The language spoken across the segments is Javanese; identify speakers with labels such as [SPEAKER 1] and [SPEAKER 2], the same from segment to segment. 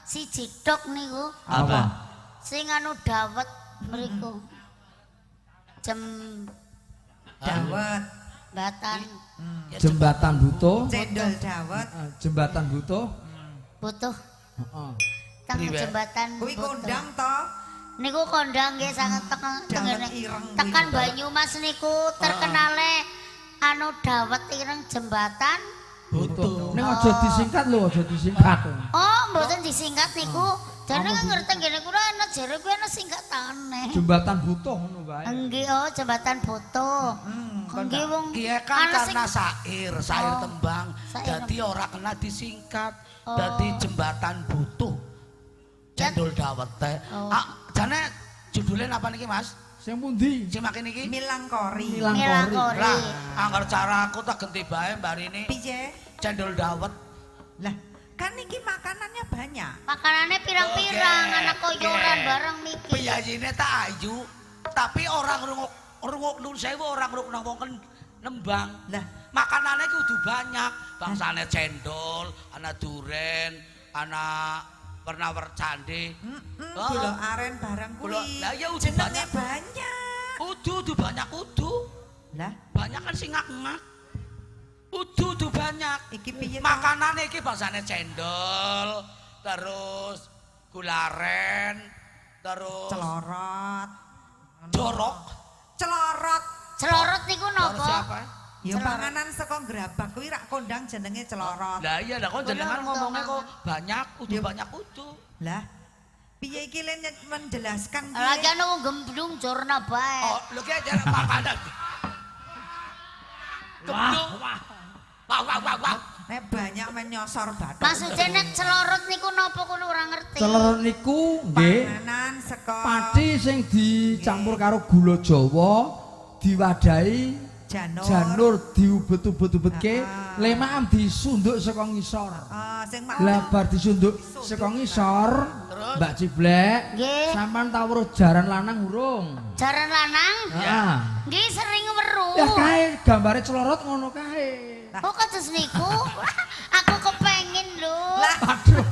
[SPEAKER 1] siji tok niku.
[SPEAKER 2] Apa?
[SPEAKER 1] Sing anu dawet mriku.
[SPEAKER 3] Dawet.
[SPEAKER 1] Jembatan.
[SPEAKER 4] Jembatan Butuh.
[SPEAKER 3] Cendol dawet.
[SPEAKER 4] Jembatan Butuh.
[SPEAKER 1] Butuh.
[SPEAKER 4] Heeh.
[SPEAKER 1] Teng jembatan.
[SPEAKER 3] Kuwi kondang to?
[SPEAKER 1] Niku kondang nggih sanget tengene. Tekan Banyumas niku terkenale anu dawet ireng jembatan
[SPEAKER 4] Butuh. Ning aja disingkat lho, aja disingkat.
[SPEAKER 1] Oh, mboten disingkat niku. Jane ngerti ngene kula ana jere kuwi ana singkatane.
[SPEAKER 4] Jembatan Butuh ngono wae.
[SPEAKER 1] Nggih, oh jembatan Butuh. Nggih wong
[SPEAKER 2] kiye kan karena sair, sair tembang. Dadi ora kena disingkat. Dadi jembatan Butuh. Cendol dawet teh. Ah, jane judule napa niki, Mas?
[SPEAKER 4] Sing pundi?
[SPEAKER 2] Sing makin niki?
[SPEAKER 3] Milangkori.
[SPEAKER 1] Milangkori.
[SPEAKER 2] Lah, angger cara aku tak genti bae mbak Rini.
[SPEAKER 3] Piye?
[SPEAKER 2] Cendol dawet.
[SPEAKER 3] Lah, kan niki makanannya banyak.
[SPEAKER 1] Makanannya pirang-pirang, anak koyoran bareng niki.
[SPEAKER 2] Piyayine tak ayu, tapi orang ngrungok nun sewu orang ngrungok nang wong nembang.
[SPEAKER 3] Lah,
[SPEAKER 2] makanannya kudu banyak. Bangsane cendol, ana duren, ana warna-warna candi.
[SPEAKER 3] Gula aren barang kuwi.
[SPEAKER 2] Lah ya udah banyak.
[SPEAKER 3] Banyak.
[SPEAKER 2] Udu banyak udu.
[SPEAKER 3] Lah,
[SPEAKER 2] banyak kan sing ngak-ngak. Udu banyak.
[SPEAKER 3] Iki piye?
[SPEAKER 2] Makanane iki bangsane cendol, terus gula aren, terus
[SPEAKER 3] celorot.
[SPEAKER 2] Jorok.
[SPEAKER 3] Celorot.
[SPEAKER 1] Celorot niku napa?
[SPEAKER 3] Ya panganan saka gerabak kuwi rak kondang jenenge celorot.
[SPEAKER 2] Lah iya lah kok jenengan ngomongnya kok banyak, udu banyak udu.
[SPEAKER 3] Lah piye iki le menjelaskan piye?
[SPEAKER 1] Lagi ana wong gemblung jorna bae.
[SPEAKER 2] Oh, lho ki aja makanan. Gemblung. Wah wah wah wah.
[SPEAKER 3] Nek banyak menyosor bathuk.
[SPEAKER 1] Maksude nek celorot niku napa kuwi ora ngerti.
[SPEAKER 4] Celorot niku nggih
[SPEAKER 3] panganan saka
[SPEAKER 4] pati sing dicampur karo gula Jawa diwadahi janur diubet-ubet-ubetke, lemaam disunduk saka ngisor. Lah bar disunduk saka ngisor, Mbak Ciblek, sampean tau weruh jaran lanang urung?
[SPEAKER 1] Jaran lanang?
[SPEAKER 4] Heeh.
[SPEAKER 1] Nggih sering weruh.
[SPEAKER 4] Ya kae gambare celorot ngono kae.
[SPEAKER 1] Oh kados niku? Aku kepengin lho.
[SPEAKER 4] Aduh.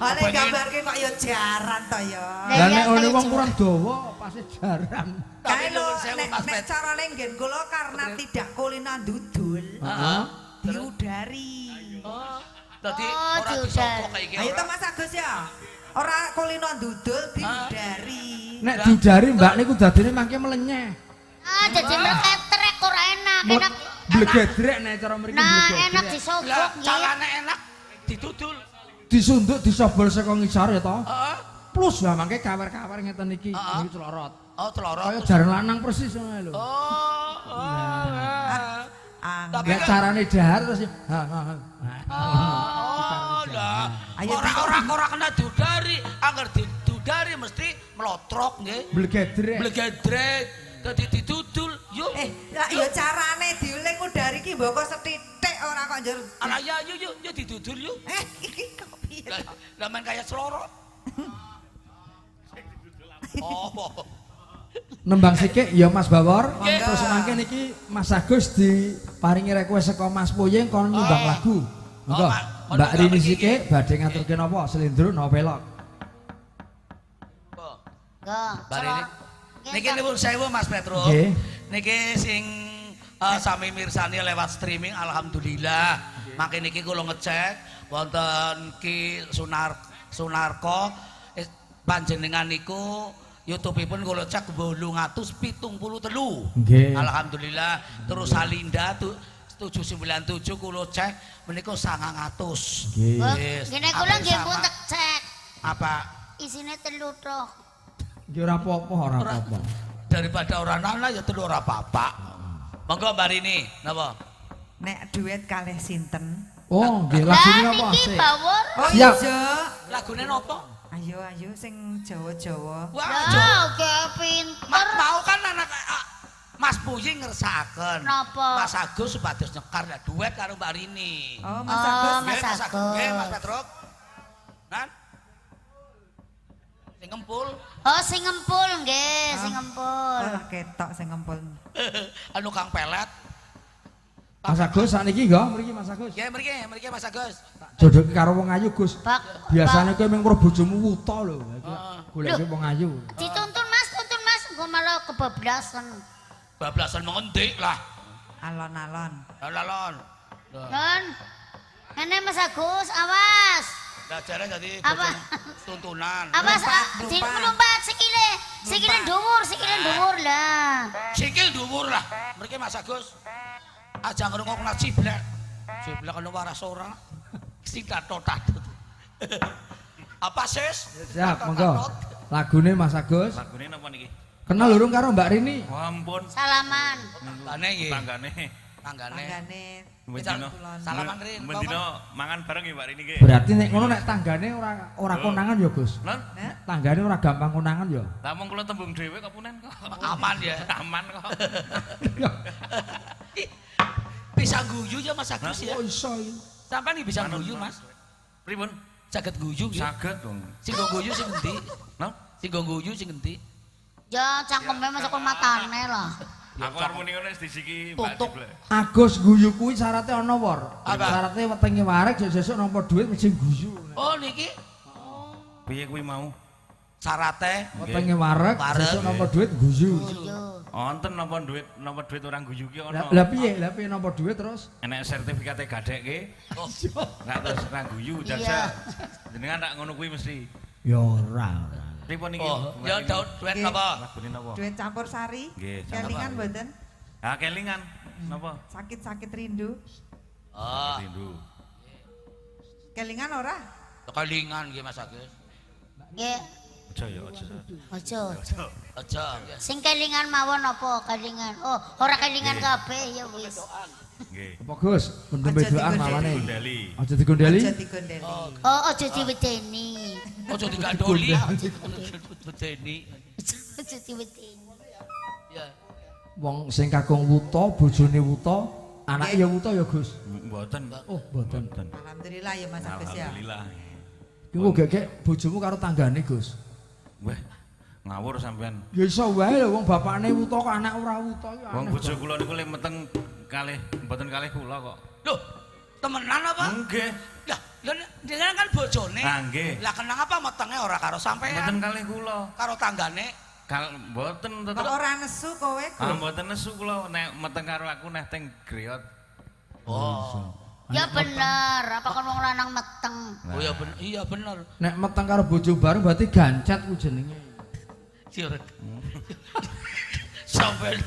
[SPEAKER 3] Oleh gambarke kok ya jaran to ya.
[SPEAKER 4] Lah nek oleh wong kurang dawa pasti jaran.
[SPEAKER 3] Kae lho nek carane nggen kula karena tidak kulino ndudul.
[SPEAKER 4] Heeh.
[SPEAKER 3] Diudari.
[SPEAKER 2] Oh, dadi ora disogok kaya iki.
[SPEAKER 3] Ayo to Mas Agus ya. Ora kulino ndudul diudari.
[SPEAKER 4] Nek diudari Mbak niku dadine mangke melenyeh.
[SPEAKER 1] Ah dadi mleketrek ora enak, enak
[SPEAKER 4] blegedrek nek cara mriki blegedrek.
[SPEAKER 1] Nah, enak disogok nggih.
[SPEAKER 2] Carane enak didudul.
[SPEAKER 4] Disunduk disobol saka ngisor ya to.
[SPEAKER 2] Heeh.
[SPEAKER 4] Plus lah mangke kawer-kawer ngeten iki, iki celorot.
[SPEAKER 2] Oh, celorot.
[SPEAKER 4] Kaya jaran lanang persis ngono lho.
[SPEAKER 2] Oh.
[SPEAKER 4] Tapi carane dahar terus ha ha.
[SPEAKER 2] Oh, lah. Ora kena diudari, angger diudari mesti melotrok nggih.
[SPEAKER 4] Blegedrek.
[SPEAKER 2] Blegedrek. Dadi didudul, yuk.
[SPEAKER 3] Lah ya carane diuling udari iki mbok kok sethithik ora kok njur.
[SPEAKER 2] Ala ya yuk yuk yuk didudul yuk.
[SPEAKER 3] Iki kok piye to?
[SPEAKER 2] Lah men kaya celorot. Oh.
[SPEAKER 4] Nembang sikik ya Mas Bawor. Terus mangke niki Mas Agus diparingi request saka Mas Puyeng kon nyumbang lagu. Monggo. Mbak Rini sikik badhe ngaturke napa? Slendro napa pelok?
[SPEAKER 2] Mbak Rini. Niki nuwun sewu Mas Petro. Niki sing sami mirsani lewat streaming alhamdulillah. Mangke niki kula ngecek wonten Ki Sunarko panjenengan niku YouTube-ipun kula cek 873.
[SPEAKER 4] Nggih.
[SPEAKER 2] Alhamdulillah. Terus Salinda 797 kula cek menika 900.
[SPEAKER 4] Nggih.
[SPEAKER 1] Ngene kula nggih pun tek cek.
[SPEAKER 2] Apa?
[SPEAKER 1] Isine telu tok.
[SPEAKER 4] Nggih ora apa-apa, ora apa-apa.
[SPEAKER 2] Daripada ora nana ya telu ora apa-apa. Monggo Mbak Rini, napa?
[SPEAKER 3] Nek duet kalih sinten?
[SPEAKER 4] Oh, nggih lagune napa?
[SPEAKER 1] Niki Bawor.
[SPEAKER 3] Oh iya.
[SPEAKER 2] Lagune napa?
[SPEAKER 3] Ayo ayo sing Jawa-Jawa.
[SPEAKER 2] Wah, Jawa
[SPEAKER 1] pinter.
[SPEAKER 2] Mau kan anak Mas Puying ngersakaken.
[SPEAKER 1] Napa?
[SPEAKER 2] Mas Agus supados nyekar lah duet karo Mbak Rini.
[SPEAKER 3] Oh, Mas Agus.
[SPEAKER 1] Mas Agus.
[SPEAKER 2] Nggih, Mas Petruk. Nan. Sing ngempul.
[SPEAKER 1] Oh, sing ngempul nggih, sing ngempul.
[SPEAKER 3] Ora ketok sing ngempul.
[SPEAKER 2] Anu Kang Pelet.
[SPEAKER 4] Mas Agus sakniki nggih, mriki Mas Agus.
[SPEAKER 2] Nggih, mriki, mriki Mas Agus.
[SPEAKER 4] Tak Jodohke karo wong ayu, Gus. Biasane kowe mung bojomu wuta lho. Goleke wong ayu.
[SPEAKER 1] Dituntun Mas, tuntun Mas, engko malah kebablasan.
[SPEAKER 2] Bablasan mengendik lah.
[SPEAKER 3] Alon-alon.
[SPEAKER 2] Alon-alon.
[SPEAKER 1] Lon. Ngene Mas Agus, awas.
[SPEAKER 2] Lah jare dadi tuntunan.
[SPEAKER 1] Awas, dilompat sikile. Sikile dhuwur, sikile dhuwur lah.
[SPEAKER 2] Sikil dhuwur lah. Mriki Mas Agus. Aja ngrungokna ciblek. Ciblek ana waras ora. Sing tatot-tatot. Apa sis?
[SPEAKER 4] Siap, monggo. Lagune Mas Agus.
[SPEAKER 5] Lagune napa niki?
[SPEAKER 4] Kenal urung karo Mbak Rini?
[SPEAKER 5] Ampun.
[SPEAKER 1] Salaman.
[SPEAKER 2] Tanggane nggih.
[SPEAKER 5] Tanggane.
[SPEAKER 2] Tanggane.
[SPEAKER 3] Tanggane.
[SPEAKER 2] Salaman Rin.
[SPEAKER 5] Mendino mangan bareng nggih Mbak Rini nggih.
[SPEAKER 4] Berarti nek ngono nek tanggane ora konangan ya, Gus. Tanggane ora gampang konangan ya.
[SPEAKER 5] Lah mung kula tembung dhewe kok punen kok.
[SPEAKER 2] Aman ya.
[SPEAKER 5] Aman kok.
[SPEAKER 2] Bisa guyu ya Mas Agus ya.
[SPEAKER 4] Oh iso iki.
[SPEAKER 2] Sampeyan iki bisa guyu, Mas.
[SPEAKER 5] Pripun?
[SPEAKER 2] Saged guyu nggih.
[SPEAKER 5] Saged dong.
[SPEAKER 2] Sing nggo guyu sing endi?
[SPEAKER 5] Napa?
[SPEAKER 2] Sing nggo guyu sing endi?
[SPEAKER 1] Ya cangkeme masuk matane lah.
[SPEAKER 5] Aku arep muni ngono wis disiki Mbak Ciblek.
[SPEAKER 4] Agus guyu kuwi syaratnya ana wor. Syaratnya wetenge wareg sesuk nampa dhuwit mesti guyu.
[SPEAKER 2] Oh niki.
[SPEAKER 5] Piye kuwi mau?
[SPEAKER 2] Syarate
[SPEAKER 4] wetenge wareg sesuk nampa dhuwit guyu.
[SPEAKER 5] Wonten nampa dhuwit orang guyu ki ana.
[SPEAKER 4] Lah piye? Lah piye nampa dhuwit terus?
[SPEAKER 5] Enek sertifikate gadekke. Ora terus ora guyu jajal. Jenengan rak ngono kuwi mesti.
[SPEAKER 4] Ya ora.
[SPEAKER 5] Pripun niki?
[SPEAKER 2] Oh, ya duet napa?
[SPEAKER 5] Lagune napa?
[SPEAKER 3] Duet campur sari.
[SPEAKER 5] Nggih,
[SPEAKER 3] kelingan mboten?
[SPEAKER 5] Ha kelingan. Napa?
[SPEAKER 3] Sakit-sakit rindu.
[SPEAKER 2] Oh.
[SPEAKER 5] Rindu.
[SPEAKER 3] Kelingan ora?
[SPEAKER 2] Kelingan nggih Mas Agus.
[SPEAKER 1] Nggih.
[SPEAKER 5] Aja ya, aja.
[SPEAKER 1] Aja.
[SPEAKER 2] Aja.
[SPEAKER 1] Sing kelingan mawon apa kelingan? Oh, ora kelingan kabeh ya wis.
[SPEAKER 5] Nggih.
[SPEAKER 4] Apa Gus? Mendem wedokan mawane. Aja digondeli.
[SPEAKER 3] Aja digondeli.
[SPEAKER 1] Oh, aja diwedeni.
[SPEAKER 2] Aja digandoli. Diwedeni.
[SPEAKER 1] Aja diwedeni.
[SPEAKER 2] Ya.
[SPEAKER 4] Wong sing kakung wuta, bojone wuta, anake ya wuta ya Gus.
[SPEAKER 5] Mboten.
[SPEAKER 4] Oh, mboten.
[SPEAKER 3] Alhamdulillah ya Mas Agus ya.
[SPEAKER 5] Alhamdulillah.
[SPEAKER 4] Iku gek-gek bojomu karo tanggane Gus.
[SPEAKER 5] Wah, ngawur sampean.
[SPEAKER 4] Ya iso wae lho wong bapakne wuta kok anak ora wuta iki.
[SPEAKER 5] Wong bojo kula niku le meteng kalih mboten kalih kula kok.
[SPEAKER 2] Loh, temenan apa?
[SPEAKER 5] Nggih.
[SPEAKER 2] Lah, jenengan kan bojone.
[SPEAKER 5] Lah nggih.
[SPEAKER 2] Lah kenapa metenge ora karo sampean?
[SPEAKER 5] Mboten kalih kula.
[SPEAKER 2] Karo tanggane?
[SPEAKER 5] Kal mboten tetep.
[SPEAKER 3] Kok ora nesu kowe, Gus?
[SPEAKER 5] Ah mboten nesu kula nek meteng karo aku neh teng griyot.
[SPEAKER 2] Oh.
[SPEAKER 1] Ya bener, apa kan wong lanang meteng.
[SPEAKER 2] Oh ya bener, iya bener.
[SPEAKER 4] Nek meteng karo bojo bareng berarti gancet ku jenenge.
[SPEAKER 2] Sampai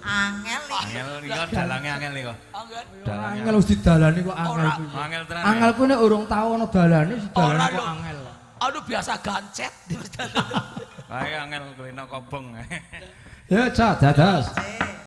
[SPEAKER 3] angel iki.
[SPEAKER 5] Angel iki dalange angel iki kok.
[SPEAKER 4] Angel. Angel wis didalani kok angel kuwi.
[SPEAKER 5] Angel tenan.
[SPEAKER 4] Angel kuwi nek urung tau ana dalane wis didalani kok angel.
[SPEAKER 2] Aduh biasa gancet.
[SPEAKER 5] Ayo angel kulino kobong.
[SPEAKER 4] Ya cah dadas.